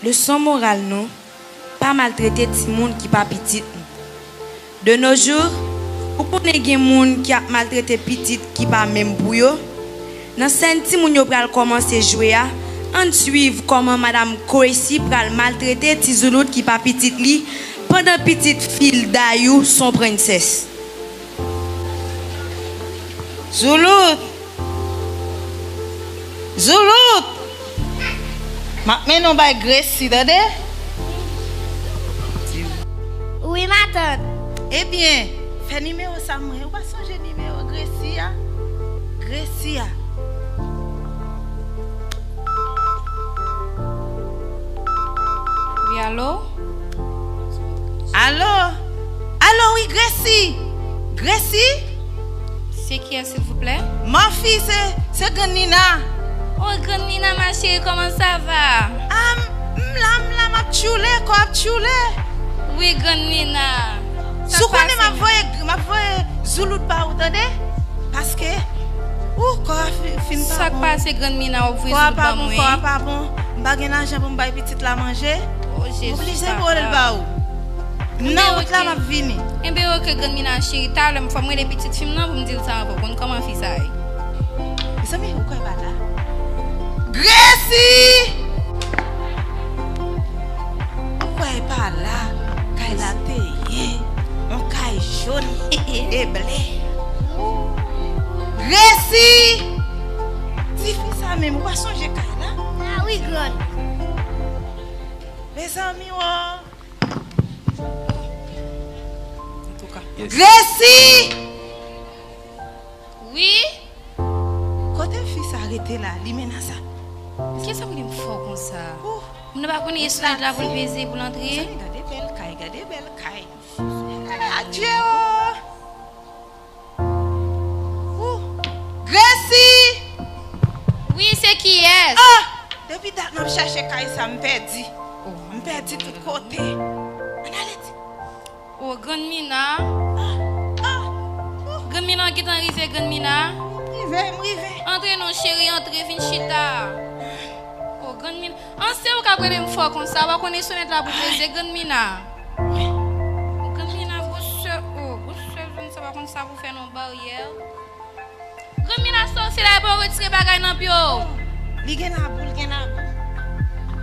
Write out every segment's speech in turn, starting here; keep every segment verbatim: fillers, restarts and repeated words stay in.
Leson moral nou, pa maltrete timoun ki pa pitit nou. De nos jours, ou konnen gen moun ki ap maltrete pitit ki pa menm pou yo. Nan sèn timoun yo pral kòmanse jwe a, ann swiv kòman Madam Gracie pral maltrete ti zoulout ki pa pitit li, pandan pitit fi l Dayou s on prensès. Zoulout! Zoulout! M ap mennen w bay Gracie, tande? Wi, matant. Ebyen, fè nimewo sa mwen. Ou pa sonje nimewo Gracie a? Gracie a. Wi, alo? Alo? Alo, wi, Gracie? Gracie? Se kiyès, silvouplè? Mòfi, se, se Grann Nina. Oh, Grann Nina, ma chérie, comment ça va? Ah, m, m la, m la, m ap tchoule, kò ap tchoule. Wi, Grann Nina. Si w konnen m ap voye, m ap voye zoulout ba ou, tande? Paske, ou, kò a fi-, fin pa bon. Sa k pase, Grann Nina, w ap voye zoulout ba mwen? Kò a pa bon, kò a pa bon. M pa gen lajan pou m bay pitit la manje. Oh, Jezi, papa. M oblije voye l ba ou. Nan wout la, m ap vini. Enben, oke, Grann Nina cheri, talè m fò m rele pitit fi m nan pou m di l sa ankò. Konn kòman fi sa ye. Mezanmi, ou kwè pa la? Gracie! Ou kwè pa la? Kay la te ye. Yon kay jòn e ble. Gracie! Ti fi sa menm, ou pa sonje kay la? Ah wi, grann. Mezanmi, o. Antouka. Yes. Gracie! Wi? Kote fi sa rete la, limena sa? Kisa pou li m fò konsa? Ouh. Moun nan pa konnen e sonèt la pou l peze pou l antre? Mezanmi, gade bèl kay, gade bèl kay. Adje o! Ouh! Gracie! Wi, se kiyès? Ah! Depi dat m ap chache kay sa, m pèdi. Oh. M pèdi tout kote. Ann ale di. Oh, Grann Mina. Ah! Ah! Ouh! Grann Mina, w gentan rive, Grann Mina? M rive, m rive. Antre non, cheri, antre, vin chita. Oh, Grann Mina. An, se ou k ap rele m fò konsa, w pa konnen sonèt la pou peze, Grann Mina. Grann Mina, gwosè, oh, gwosè zòn sa, pa konn sa pou fè nan baryè. Grann Mina, sa w fè la, epa w retire bagay nan pye w. Li gen labou, li gen labou.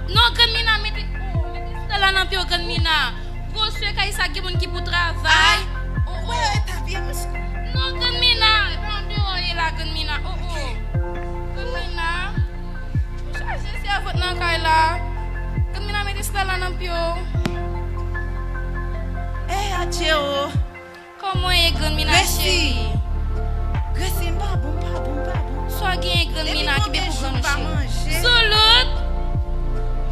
Non, Grann Mina, mete, oh, mete sitèl la nan pye w, Grann Mina. Gwosè kay sa, gen moun ki pou travay. Ah. Oh, oh. Wè, e tapye, mousko. Non, Grann Mina, epa andeyò ye la, Grann Mina. Oh, oh. Grann Mina. Chaje sèvant nan kay la. Grann Mina mete sitèl la nan pye w. Eh, adje o. Kòman w ye, Grann Mina cheri? Gracie, m pa bon, m pa bon, m pa bon. Sa w genyen, Grann Mina, kenbe pou grann cheri. Zoulout!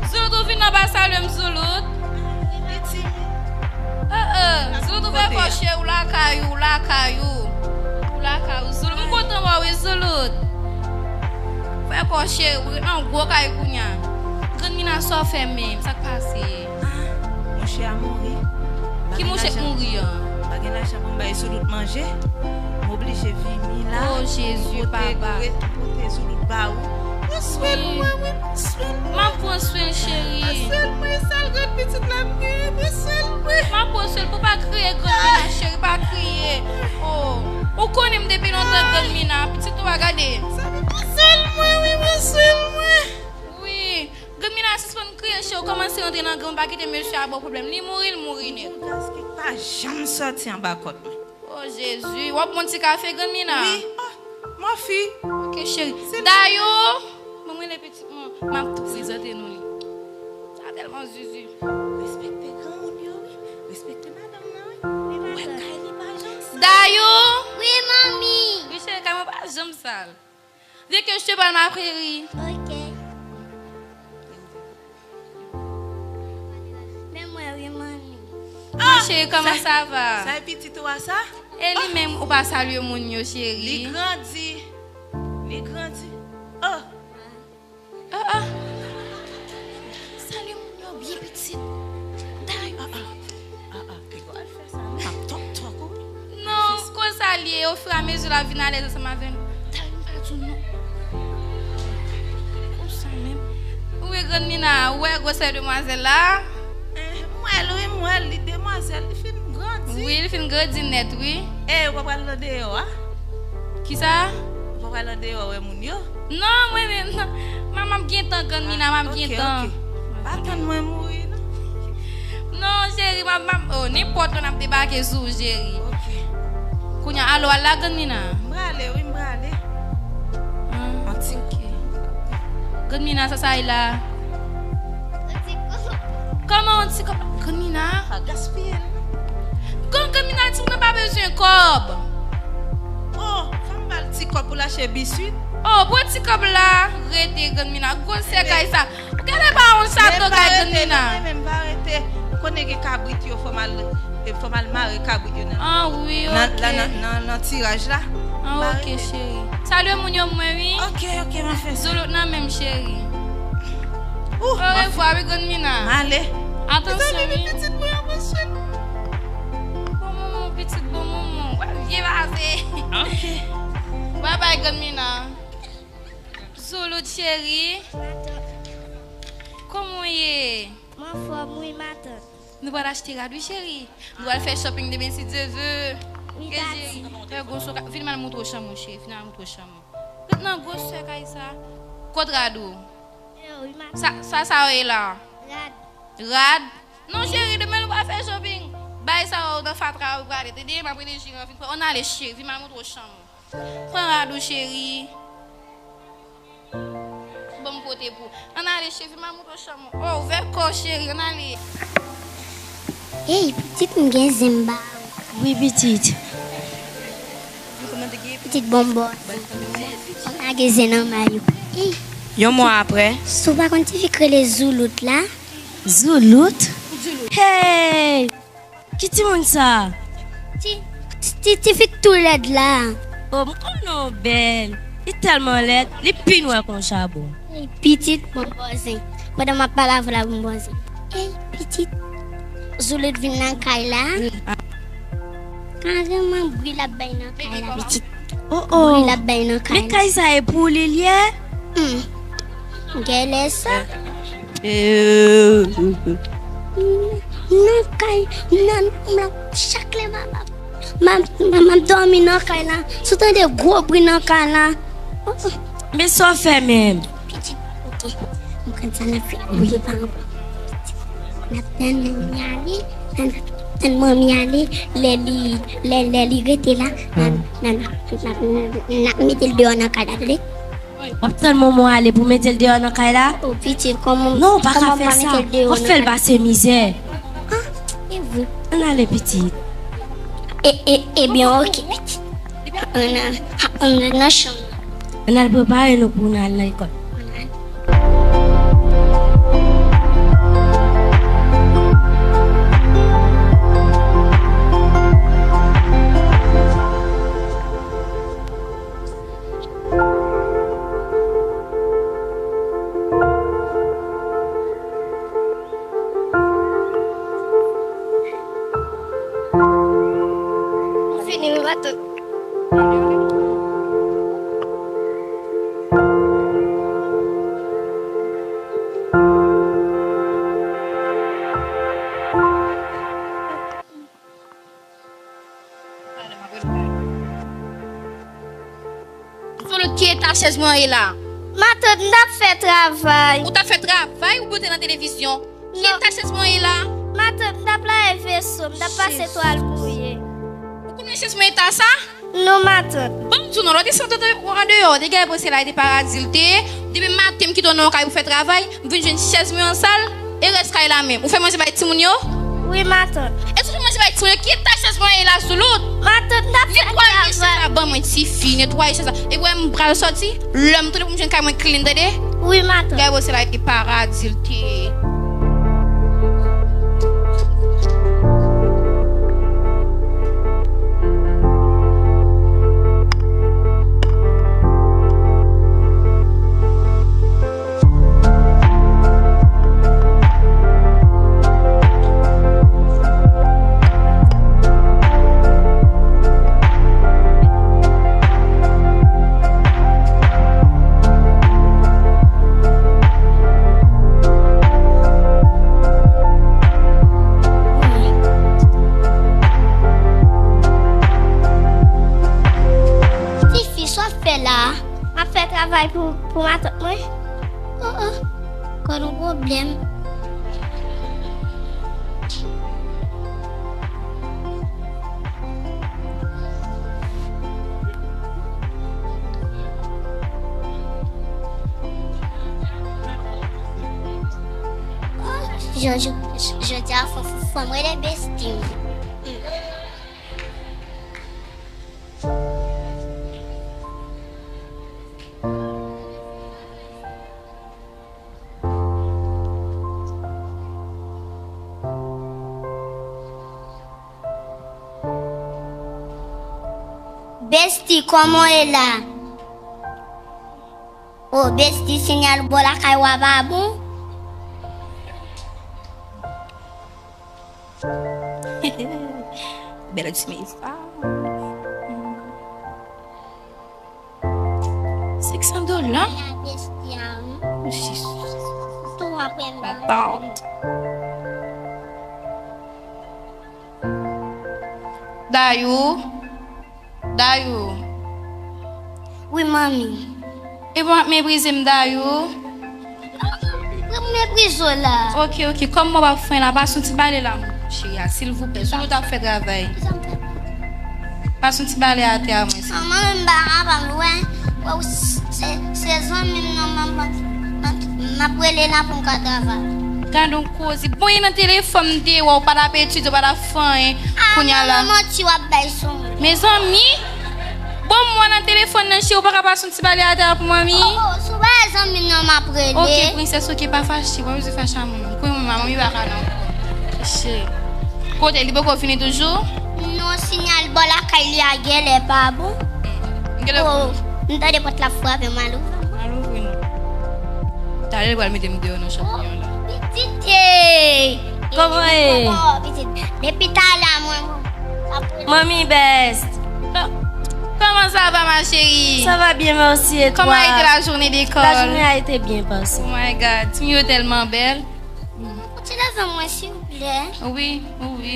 Zoulout, ou vin anba salye m, Zoulout. Li timid. Eh, eh, Zoulout, ou fè kò cheri, ou lakay ou, ou lakay ou. Ou lakay ou, Zoulout. M kontan wè w wi, Zoulout. Fè kò cheri, ou an gwo kay kounya. Grann Mina, sa w fè menm? Sa k pase? Ah, mouche a mouri. Ki mouche k mouri an? M pa gen lajan pou m bay Zoulout manje. M oblije vini la. Oh, Jezi, papa. Pote, pote Zoulout ba ou. Pran swen l mwen, wi, pran swen l mwen. M ap pran swen l, cheri. Pran swen l mwen, sèl grann pitit la m genyen, pran swen l mwen. M ap pran swen l pou pa kriye, Grann Mina, cheri, pa kriye. Oh, ou konnen m depi lontan, Grann Mina, pitit ou a gade. Sa pa pran swen l mwen, wi, pran swen l mwen. Wi, Grann Mina, sispann kriye, cheri, ou kòmanse rantre nan granmoun, pa kite mesye a ba w pwoblèm. Li mouri, li mouri nèt. Yon gaz ki pa janm sòti anba kòt mwen. Oh, Jezi. W ap pran ti kafe, Grann Mina? Wi. Oh, mòfi. Ok, cheri. Dayou, ban mwen le pitit mwen. M ap tou prezante nou li. Sa tèlman zuzu. Respekte granmoun yo, wi. Respekte madanm nan, wi. Ou wè kay li pa janm sal. Dayou! Wi, manmi. Wi, cheri, kay mwen pa janm sal. Dès que je te parle, ma chérie. Ok. Men mwen, wi, manmi. Ah, cheri, comment ça va? Sa e pitit ou a sa? E li menm, ou pa salye moun yo, cheri. Li grandi. Li grandi. Oh. Ah, ah. Salye moun yo byen pitit. Dayou. Ah, ah. Ah, ah. Piga w al fè sa, non? M ap tòk tòk ou. Non, konsa l ye, ofiramezi l ap vin alèz ansanm avè nou. Dayou, m pa di w non. Konsa menm. Ou wè Grann Mina, ou wè gwosè demwazèl la? Eh, m wè l, wi, m wè l, li demwazèl, li fin grandi. Wi, li fin grandi nèt, wi. Eh, ou pa pral nan deyò a? Kisa? Ou pa pral nan deyò wè moun yo? Non, mwen menm, non. M ap, m ap gen tan, Grann Mina, m ap gen tan. Ah, ok, ok. Pa tann mwen mouri, non. Non, cheri, m ap, m ap, oh, nenpòt lè n ap debake sou ou, cheri. Ok. Kounye a, alo, al la, Grann Mina? M prale, wi, m prale. Ah, ok. Grann Mina, sa sa ye la? Yon ti kòb. Kòman yon ti kòb? Grann Mina? Pa gaspiye l. Grann, Grann Mina, timoun nan pa bezwen kòb. Oh, fò m ba l ti kòb pou l achte biswit. Oh, pran ti kòb la. Rete, Grann Mina. Gwosè kay sa. Ou genlè pa yon chado kay Grann Mina. Men pa rete, non, men pa rete. Ou konnen gen kabrit yo, fò m al, fò m al mare kabrit yo nan, ah, wi, nan, ok, la, nan, nan, nan tiraj la. Ah, ok, cheri. Salye moun yo pou mwen, wi. Ok, ok, m ap fè sa. Zoulout nan menm, cheri. Orevwa, wi, Grann Mina. M ale. Atansyon, wi. Pitit mwen an, monchè. Bon moman, pitit, bon moman. Wè, vye pase. Ok. Babay, Grann Mina. Zoulout, cheri. Kòman w ye? Mwen anfòm, wi, matant. Nou pral achte rad, wi, cheri. Nou pral fè shopping demen, si Dye vle. Wi, tati. Cheri, fè gwo so ka-, vin m al montre w chanm ou, cheri. Vin al montre w chanm ou. Ret nan gwosè kay sa. Kot rad ou? Yo, wi, matant. Sa, sa, sa w ye la? Rad. Rad? Non, cheri, demen nou pral fè shopping. Bay sa yo nan fatra yo prale. Tande, m ap rele jeran vin pran. Ann ale, cheri, vin m al montre w chanm ou. Pran rad ou, cheri. Ban m pote pou. Ann ale, cheri, m a montre w chanm ou. Oh, ouvè kò w, cheri, ann ale. Ey, pitit, m gen zen m ba ou. Wi, pitit. Pitit, bon bò. Ou lage zen nan may ou. Ey. Yon mwa apre. Si w pa konn ti fi k rele Zoulout la. Zoulout? Hey! Ki timoun sa? Ti, ti, ti fi k tou lèd la. Oh, m konnen w bèl. Li tèlman lèd, li pi nwè k yon chabon. Ey, pitit, bon bòzen. Pandan m ap pale avè w la, bon bòzen. Ey, pitit. Zoulout vin nan kay la. Kareman, bri l ap bay nan kay la, pitit. Oh, oh. Bri l ap bay nan kay la. Men kay sa e pou li l ye? Hmm. Genlè sa. Eh. Nan kay, nan, nan, chak lè m ap, m ap, m ap, m ap dòmi nan kay la. Si w tande gwo bri nan kay la. Oh, oh. Men sa w fè menm? Pitit, ok. M konn sa n ap fè. Wi, pa ankò. N ap tann manmi ale, n ap tann manmi ale, lè li, lè, lè li rete la, n ap, n ap, n ap, n ap, n ap mete l deyò nan kay la, tande? W ap tann manman w ale pou mete l deyò nan kay la? O pitit, kòman, non, w pa ka fè sa. W ap fè l pase mizè. Ah, e vre. Ann ale, pitit. E, e, ebyen, ok, pitit. Ann al, ann al nan chanm nan. Ann al prepare nou pou n al nan lekòl. Fini, wi, matant. Zoulout, ki eta chèz mwen an ye la? Matant, m t ap fè travay. Ou t ap fè travay ou bwote nan televizyon? Ki eta chèz mwen an ye la? Matant, m t ap lave veso, m t ap pase twal mouye. Ou konnen chèz mwen eta sa? Non, matant. Ban m di w non, lè w te sot andeyò, te gade bò se la, e te paradi l te ye. Depi maten m kite w nan yon kay pou fè travay, m vin jwenn chèz mwen an sal, e rès kay la menm. Ou fè manje bay timoun yo? Wi, matant. Èske w fè manje bay timoun yo? Ki eta chèz mwen an ye la, Zoulout? Matant, n ap fè travay. Netwaye chèz la, ban mwen tifi, netwaye chèz la. Epi wè m pral sòti, lè m tounen pou m jwenn kay mwen clean, tande? Wi, matant. Gade bò se la, e te paradi l te ye. Pou matant mwen? Oh, oh. Kò nou pwoblèm. Jodi a, fò, fò, fò m rele besti m. Besti, kòman w ye la? O, besti, siyal bò lakay w a pa bon? Bèl ti mesaj. Senk san dola? Jis. Dayou. Dayou. Wi, manmi. Epi w ap meprize m, Dayou? Mwen meprize w la. Ok, ok. Kòm mwen p ap fwen la, pase yon ti bale la, cheri a, silvouplè. Zoulout ap fè travay. Pase yon ti bale atè a mwen, silvouplè. Manman, m pa kapab, wè. Wè, w se, se zanmi m nan, m ap, m ap, m ap rele la pou m ka travay. Gad on koze. Bon, e nan telefòn m te wè, w pa t ap etidye, w pa t ap fè anyen. Kounye a la. Manti w ap bay sou mwen. Mezanmi, bon, mwen nan telefòn nan, cheri, ou pa ka pase yon ti bale atè a pou manmi? Oh, oh, si w pa zanmi m nan, m ap rele. Ok, prensès, ok, pa fache, pa bezwen fache a manmi. Kounye a manmi pa ka non. Cheri. Kote, li poko vini toujou? Non, siyal bò lakay li a genlè pa bon. Oh, m tande pòt la frape, m al ouvri. M al ouvri non. Talè li pral mete m deyò nan chanm li an la. Pitit, ey! Kòman ye? Kòman, pitit? Depi talè a mwen, mwen ap rele. Manmi best. Kò-, comment ça va, ma chérie? Ça va bien, merci, et toi? Comment a été la journée d'école? La journée a été bien passée. Oh my God, timoun yo tèlman bèl. Ti leve mwen, silvouplè. Wi, wi.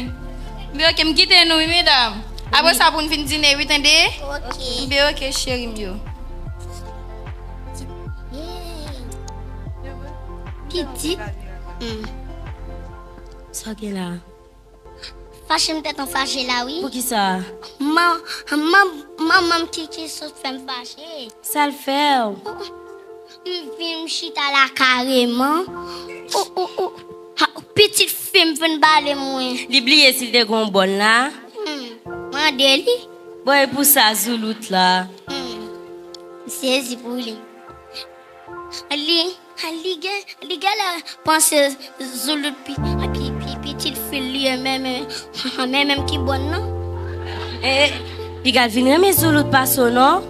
Mbe, ok, m kite nou, wi, medam. Apre sa, pou n vin dine, wi, tande? Ok. Mbe, ok, cheri m yo. Pitit. Hmm. Sa gen la? Fache m tèt an fache la, wi. Poukisa? Man, man, manman m ki, ki sot fè m fache. Sa l fè w? M vin m chita la kareman. O, o, o. Ha, pitit fi m vin bale mwen. Li bliye si l te gon bòn la? Hmm, mande li. Bon, e pou sa, zoulout la? Hmm, m sezi pou li. Li, li gen, li genlè panse zoulout pi, pi, pi, pitit fi l li ye, men, men, men, menm ki bòn nan. E, piga l vin renmen zoulout pase w, non?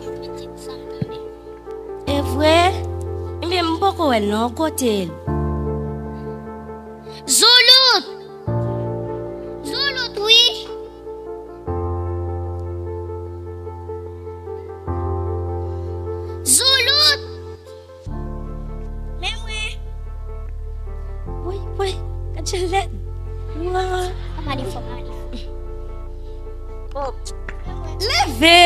E vre? Ebyen, m poko wè l non, kote l? Zoulout! Zoulout, wi! Zoulout! Men mwen. Woy, woy, gad jan l lèd. Woy. Fò m ale, fò m ale. Leve!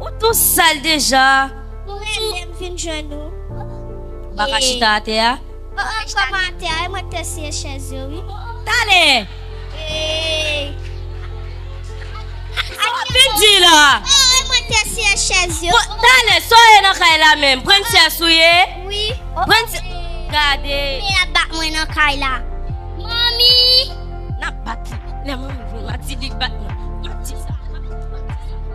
Ou tou sal deja. Ou rele m vin jwenn ou. Ou pa ka chita atè a? Oh, oh, kòman atè a? E mwen k te siye chèz yo, wi. Talè! Ey! Sa w ap vin di la? Oh, e mwen k te siye chèz yo. Bon, talè, sa w ye nan kay la menm? Pran chèz ou ye? Wi. Pran chèz. Gade. Men y ap bat mwen nan kay la. Manmi! N ap bat li. Lè manmi vin, m a di li bat mwen. M a di sa.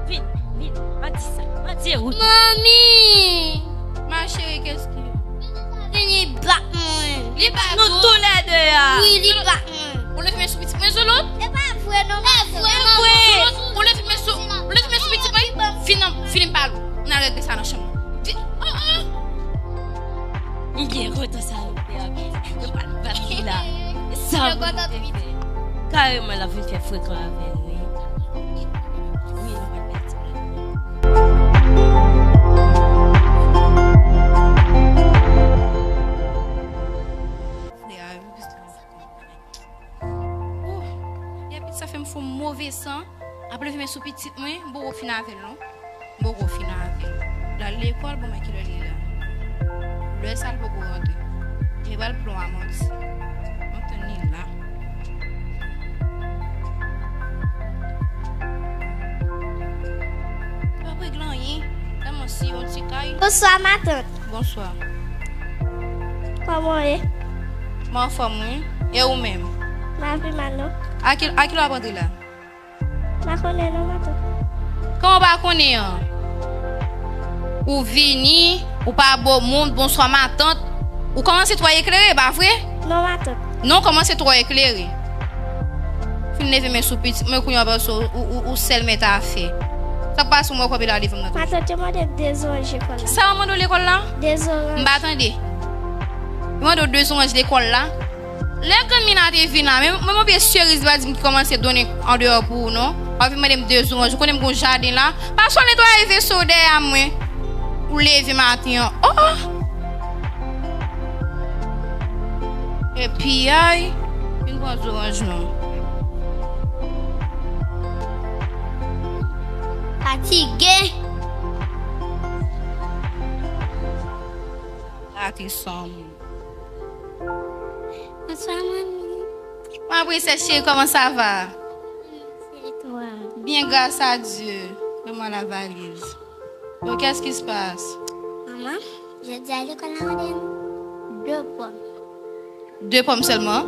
Vin, vin. M a di sa. M a di e ou. Manmi! Ma chérie, qu'est-ce qu'il y a? Vini bat mwen. Li bat nou toulède a. Wi, li bat mwen. Ou leve men sou pitit mwen, Zoulout? E pa vre non, e vre, manman. Ou leve men sou, ou leve men sou pitit mwen? Vin nan, vin m pale w. N al regle sa nan chanm nan. Vin. Oh, oh. M byen kontan sa nou fè a. Nou pral bat li la. Sa pou nou te fè. Kareman l ap vin fè frekan avè nou, wi. Wi, nou pral pèdi. Frè a, wi, pitit mwen. Oh, epi sa fè m fè yon move san. Ap leve men sou pitit mwen, m poko fin avè l non. M poko fin avè l. L al lekòl, bon, men kilè li la? Lè sa l poko rantre. Li pral pran manti. Mwen tann li la. Li pa regle anyen. Sèlman si yon ti kay. Bonswa, matant. Bonswa. Kòman w ye? Mwen anfòm, wi. E ou menm? M ap viv mal non. A ki, a kilè w ap rantre la? M pa konnen non, matant. Kòman w pa konnen an? Ou vini, ou pa bon moun, bonswa matant. Ou kòmanse twò eklere, pa vre? Non, matant. Non, ou kòmanse twò eklere. Fin leve men sou pitit mwen, kounye a w panse ou, ou, ou, ou sèl mèt afè. Sa k pase, ou mwen konpe la devan m nan toujou. Matant, yo mande m de zoranj lekòl la. Sa yo mande w lekòl la? De zoranj. M pa tande. Yo mande w de zoranj lekòl la. Lè grann Mina te vin la, men, men mwen pye seriz li pa di m ki kòmanse donnen andeyò pou ou non. W ap vin mande m de zoranj, ou konnen m gon jaden la. Pase w al netwaye veso dèyè a mwen. Ou leve maten an. Oh! Epi ay, vin pran zoranj non. Fatige. Rate san moun. Bonswa, manmi. Ma princesse chérie, comment ça va? C'est toi. Bien, grâce à Dieu. Fais-moi la valise. Bon, qu'est-ce qui se passe? Manman, jodi a lekòl la mande m de pòm. De pòm sèlman?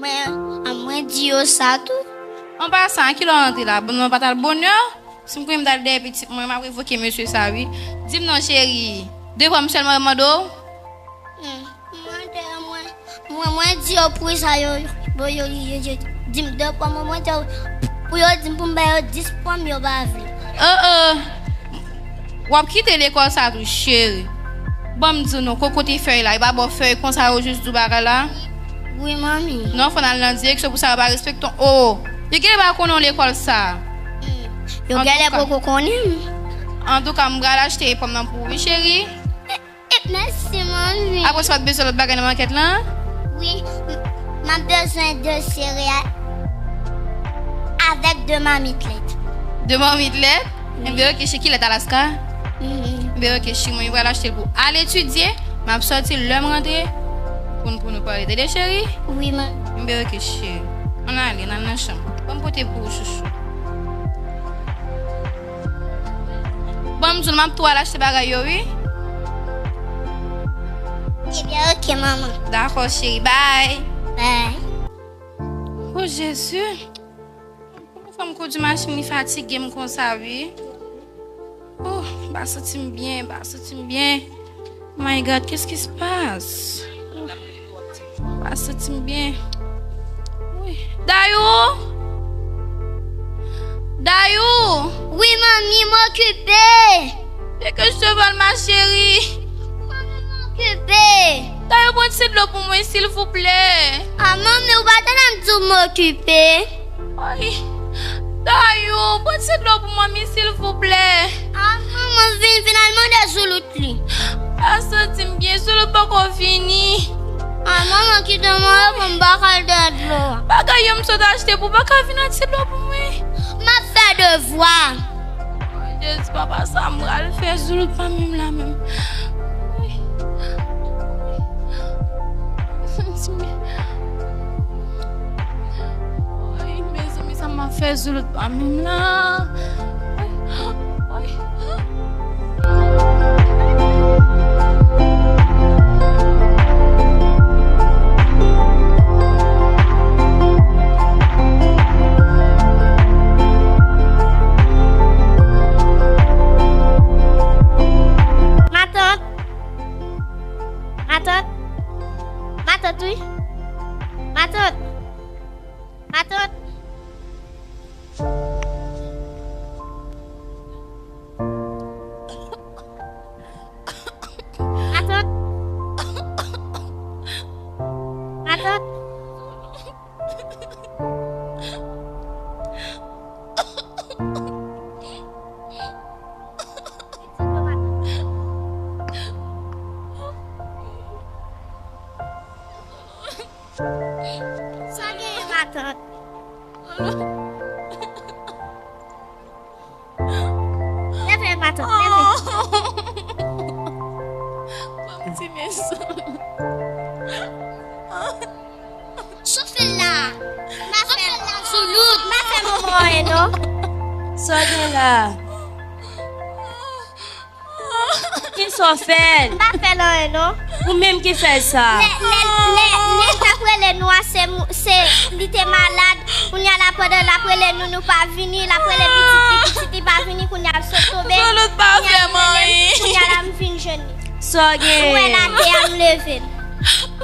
Mwen, a mwen di yo sa tou. An pasan, a kilè w rantre la? Bon, mwen pa t al bonè. Si m konnen m t al dèyè pitit mwen, m ap revoke mesye sa wi. Di m non, cheri. De pòm sèlman yo mande w? Hmm. Mwen, mwen, mwen, mwen di yo pri sa yo, yo, yo, yo, yo di m de pòm, mwen, mwen di yo, pou yo di m pou m ba yo dis pòm, yo pa vle. Oh, oh. W ap kite lekòl sa tou, cheri. Ban m di w non, kokote fèy la, yo pa ba w fèy konsa, yo jis di w bagay la? Wi, manmi. Non, fò n al nan direksyon pou sa, yo pa respekte w. Oh, yo genlè pa konnen w lekòl sa. Hmm. Yo genlè poko konnen m. Antouka, m pral achte pòm nan pou ou, wi, cheri. E, e, mèsi, manmi. Apre sa, w pa t bezwen lòt bagay nan makèt lan? Wi, m, m ap bezwen de sereyal avèk de mamit lèt. De mamit lèt? Wi. Enben, oke, cheri, ki lèt Alaska? Mhm. Enben, oke, cheri, mwen, m pral achte l pou al etidye. M ap sòti lè m rantre pou n, pou nou pale. Tande, cheri? Wi, manmi. Enben, oke, cheri. Ann ale, n al nan chanm. Ban m pote pou ou, chouchou. Ban m di w, m ap tou al achte bagay yo, wi. Ebyen, oke, manman. Dakò, cheri. Bye. Bye. O Jezi. Kòman fanm kondui machin li fatige m konsa, wi. Oh, m pa santi m byen, m pa santi m byen. My God, qu'est-ce qui se passe? M pa santi m byen. Wi. Dayou? Dayou? Wi, manmi, m okipe. Dès que je te parle, ma chérie. Manmi, m okipe. Dayou, pran ti dlo pou mwen, silvouplè. A, manmi, ou pa tande m di w m okipe? Ay, Dayou, pran ti dlo pou manmi, silvouplè. A, manman vin, vin al mande zoulout li. Pa santi m byen, zoulout poko vini. A, manman, kite mwen, pou m pa kal dèyè dlo a. Bagay yo m sot achte pou pa ka vin ak ti dlo pou mwen. M ap fè devwa. Ay, Jezi, papa, sa m pral fè, zoulout pa menm la menm. Ay. Ay, mezanmi, sa m ap fè, zoulout pa menm la. Ay. Matant. Matant. Matant, wi. Matant. Matant. Matant. Matant. Sa genyen, matant? Leve Sofe l la. M pa fè l la. Zoulout. M pa fè manman anyen non. Sa w gen la? Kisa w fè l? M pa fè l anyen non. Ou menm ki fè l sa. Lè, lè, lè, lè l t ap rele nou a, se mou-, se, li te malad. Kounye a la, pandan l ap rele nou, nou pa vini. L ap rele pitit li, pitit li pa vini. Kounye a l sot tonbe. Zoulout pa fè m anyen. Kounye a la, m vin jwenn li. Sa w gen? Ou wè l atè a, m leve l.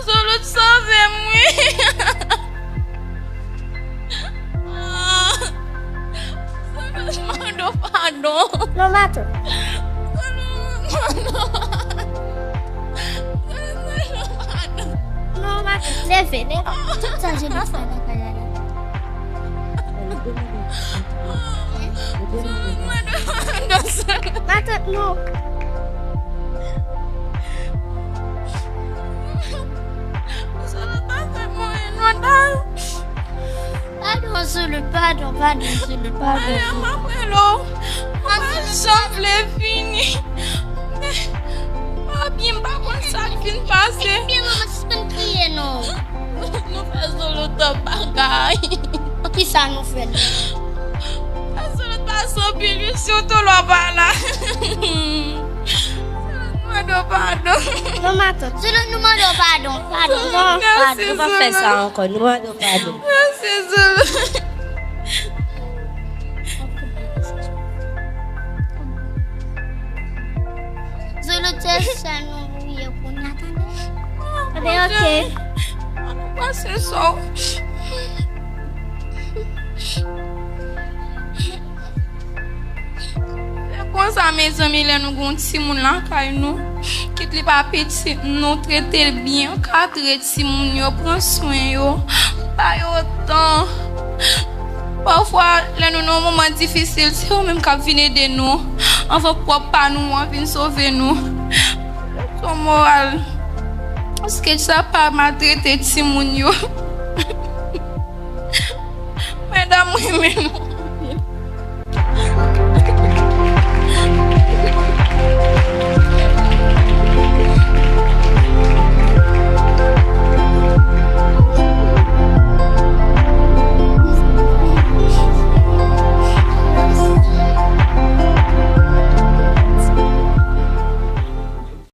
Zoulout sove m wi. Zoulout mande w padon. Non, matant. Zoulout mande w padon. Zoulout mande w padon. Non, matant. Leve, leve. Tout sa Zoulout fè nan kay la. Matant, non. Padon, Zoulout, padon, padon, Zoulout, padon. Mwen janm vle fini. Pa byen, m pa konn sa k vin pase. Ebyen, manman, sispann kriye, non. Nou fè Zoulout twòp bagay. Kisa nou fè l? Fè Zoulout pase anpil, wi, sitou lè w pa la. Zoulout mande w padon. Non, matant. Zoulout, nou mande w padon. Padon, non, padon. Nou pa fè sa ankò. Nou mande w padon. Mèsi, Zoulout. Zoulout, se sèl nou ye kounye a, tande? Tande, ok. Ann pase sou. Se konsa, mezanmi, lè nou gen yon timoun lakay nou, kit li pa pitit nou, trete l byen, ankadre timoun yo, pran swen yo, ba yo tan. Pafwa, lè nou nan yon moman difisil, se yo menm k ap vin ede nou, anvan pwòp pa nou an vin sove nou. Leson moral, Sketch sa pa maltrete timoun yo. Medam, mwen menm.